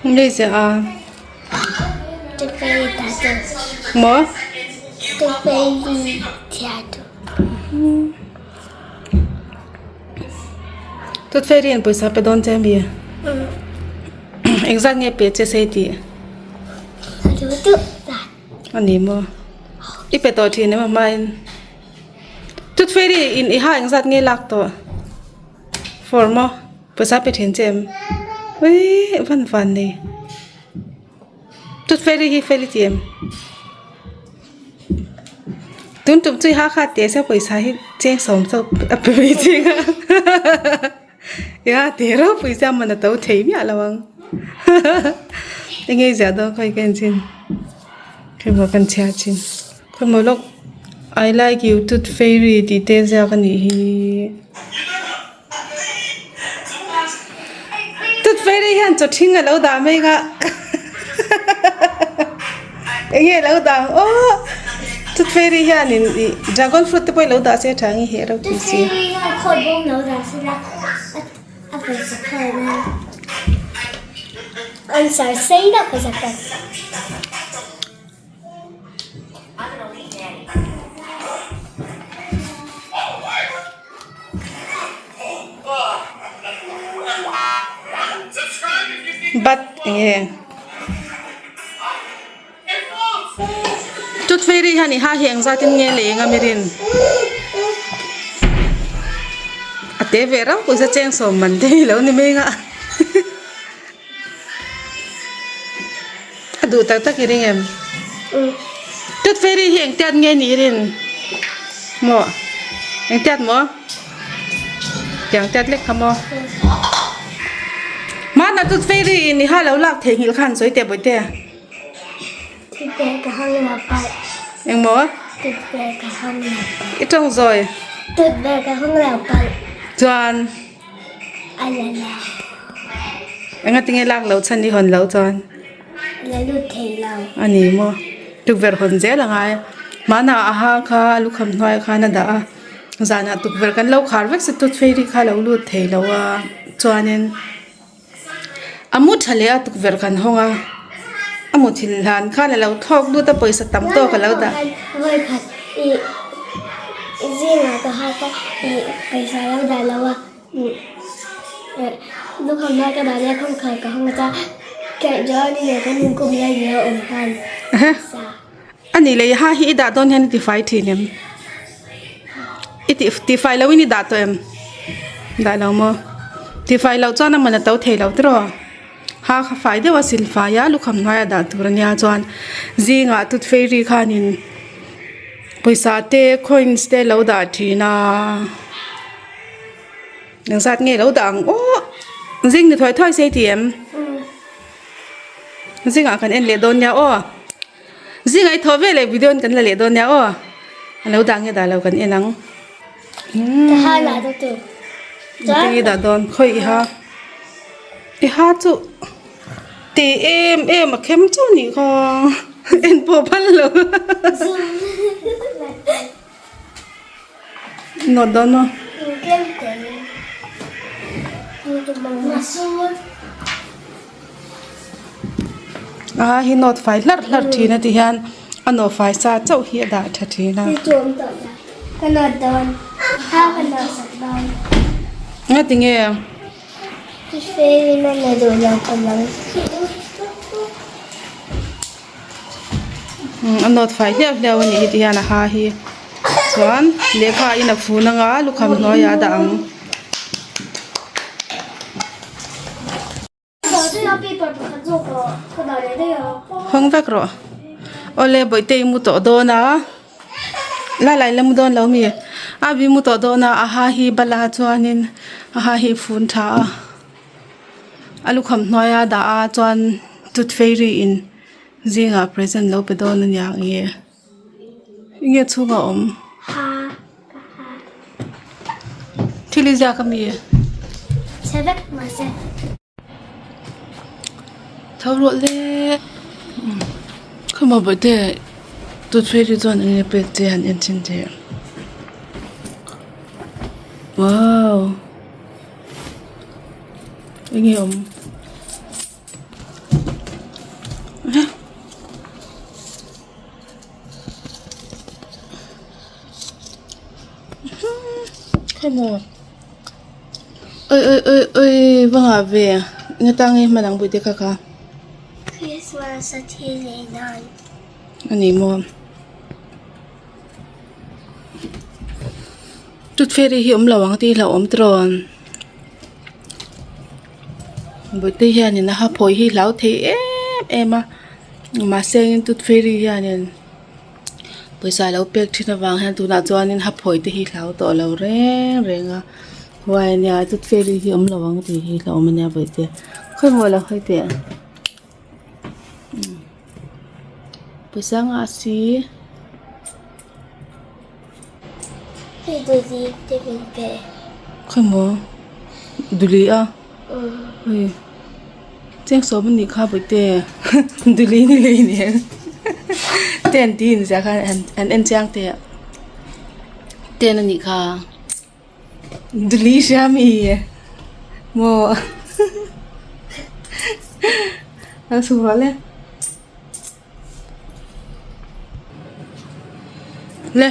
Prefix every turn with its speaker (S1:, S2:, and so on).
S1: Ngei ziah a. Maw? Tooth fairy in pawisa pe dawn che ami? Engzat nge pe che sei tih? A ni maw? I pe tawh thin em a hmain? Tooth fairy in i ha engzat nge lak tawh? For maw? Pawisa pe thin che em? Uii van van nei. Tooth fairy hi fel i ti em? Tun tum chu i ha kha teh se pawisa hi cheng sawm chauh a pe mai cheng a i ha teh reuh pawisa a man a to thei miah lo ang eng nge ziah dawn khawi ka en chin khawimaw kan chhiar chin khawimaw lawk I like you tooth fairy tih te ziak a nih hi. Tooth fairy hian chaw ṭhing a lo dah mai kha eng nge lo dah ang aw tooth fairy hianin ih dragon fruit te pawh hi lo dah se a ṭha ang i heh reuh tih si. Bat enge tooth fairy hian i ha hi engzat in nge lei anga mirin a te ve rauh pawisa cheng sawm man te hi lo ni mai anga. A duh tak tak i ring em? Tooth fairy hi engtiat nge ni i rin? Maw? Engtiat maw? Tiang tiat lek kha maw? Mahna tooth fairy in i ha lo lak theihnghilh khan sawi teh bawihte.
S2: Tooth ka hawng lo palh.
S1: Eng maw?
S2: Tooth ka hawng lo palh.
S1: I tawng zawi.
S2: Tooth ka hawng lo palh.
S1: Chuan. Enga tinge lak loh chhan i hawn loh chuan? A ni maw? Tukverh hawn zel a ngai. Hmanah a ha kha a lukham hnuaiah khan a dah a, zanah tukverh kan lo khar vek se tooth fairy kha a lo lut thei lo a, chuanin a mu tha leh a tukverh kan hawng a, a muthilh hlan khan a lo thlawk lut a pawisa tam tawk a lo dah. A nih leh i ha hi i dah dawn hian i tifai thin em? I ti tifai loin i dah tawh em? Dah lo maw? Tifai loh chuan a man a to thei lo tiraw? Ha kha fai deuh a sil fai a lukham hnuaiah dah tur a nia chuan zingah tooth fairy khanin pawisa te coins te lo dah thin a. Engzat nge lo dah ang aw zing ni thuai thuai se i ti em zingah kan en leh dawn nia aw zingah i thawh ve leh video in kan la leh dawn nia aw a lo dah nge dah lo kan en ang engtin nge dah dawn khawi i ha i ha chu te em em a khem chu a nih kha en pawh phal lo. Nawt dawn maw? A hi nawt fai hlarh hlarh thin a ti hian a nawh fai sa chauh hi a dah tha thin a. Nga ti nge? A nawt fai hliau hliau a nih hi ti hian a ha hi chuan lehkha ah in a fun anga lukham hnuaiah a dah ang. Hawng vek rawh awle bawihte i mu tawh dawn a la lai la mu dawn lo mi a bi mu tawh dawn a a ha hi bala chuanin a ha hi fun tha a. A lukham hnuaia dah a chuan tooth fairy in zingah present lo pe dawn a nia nge enge chhungah a awm thil i ziak ami tho rawh le khawmaw bawihte tooth fairy chuan enge pek che han en chhin teh wow. Enge awm? Khawimaw oi oi oi oi va ngah ve eng atang nge hman ang buite kha kha.
S2: Christmas a thi leh nan.
S1: A ni maw. Tooth fairy hi awm lo ang tih hlauhawm tirawn. Buite hianin a ha phawi hi hlau thei em em a mahse tooth fairy hianin. Pawisa lo pek thin avang hian tunah chuanin ha phawi te hi hlau tawh lo reng reng a huai ania tooth fairy hi awm lo ang tih hi hlauhawm ania bawihte khawimaw lo hawi teh pawisa nghah si.
S2: Hei duli te min pe.
S1: Khawimaw duli a. Hei cheng sawm anih kha bawihte duli ni lei nen ten tih in ziah khan an en chiang teh a ten anih kha duli hria mi maw a chhuah le. Le.